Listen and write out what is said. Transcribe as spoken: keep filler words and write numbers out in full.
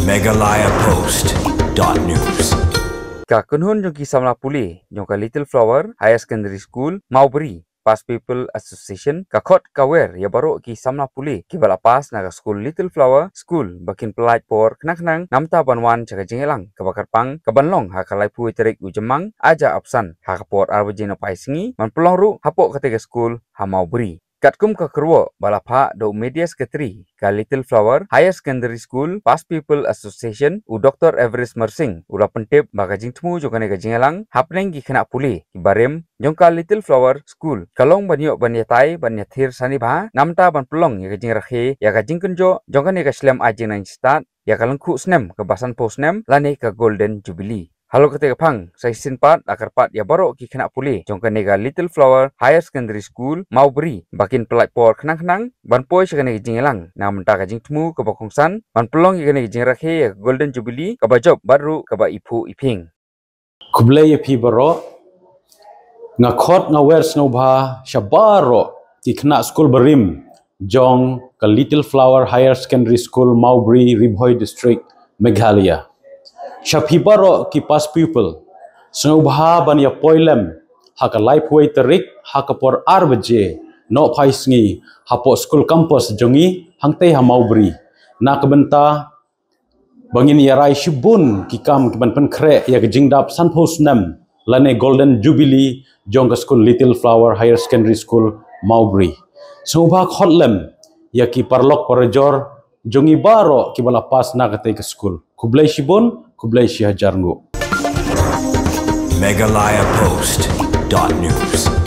Meghalaya Post dot news. Ka kynhun jong ki samla pule jong ka Little Flower Higher Secondary School Mawbri, Past Pupil Association, ka khot ka wer ïa baroh ki samla pule kiba la pass na ka skul Little Flower School ba kin pyllait por khnang khnang namar ban wan sha ka jingïalang kaba kyrpang kaban long ha ka laiphew tarik u Jymmang arhajar arphew san ha ka por ar baje nohphai sngi, ban pynlong ruh hapoh katei ka skul ha Mawbri. Katkum ka kyrwoh ba la phah da u Media Secretary ka Little Flower Higher Secondary School Past Pupil Association, u Doctor Everest Marsing, u la pyntip ba ka jingthmu jong kane ka jingïalang hapdeng ki khynnah pule kiba rim jong ka Little Flower School ka long ban ïoh ban ïatai ban ïathir sani bha namar ban pynlong ïa ka jingrakhe ïa ka jingkynjoh jong kane ka shlem ai jingnang jingstad ïa ka lyngkhuh snem kaba sanphew snem lane ka Golden Jubilee. Halor katei ka phang, sa shisien pat la kyrpad ïa baroh ki khynnah pule jong kane ka Little Flower Higher Secondary School Mawbri ba kin pyllait por khnang khnang ban poi sha kane ka jingïalang namar ka jingthmu kaba kongsan ban pynlong ïa kane ka jingrakhe ïa ka Golden Jubilee kaba jop bad ruh kaba iphuh iphieng. Khublei ïa phi baroh. Nga khot nga wer sngewbha sha baroh ki khynnah skul barim jong ka Little Flower Higher Secondary School, Mawbri, Ri Bhoi District, Meghalaya. Sha phi baroh ki past pupil, sngewbha ban ïa poi lem ha ka laiphew tarik ha ka por ar baje nohphai sngi hapoh school campus jong ngi hangtei ha Mawbri, na ka bynta ba ngin ïa rai shibun ki kam kiban pynkhreh ïa ka jingdap sanphew snem lane Golden Jubilee jong ka skul Little Flower Higher Secondary School, Mawbri. Sngewbha khot lem ïa ki paralok parajor jong ngi baroh kiba la pass na katei ka skul. Khublei shibun, khublei shihajar nguh. Meghalaya Post dot news.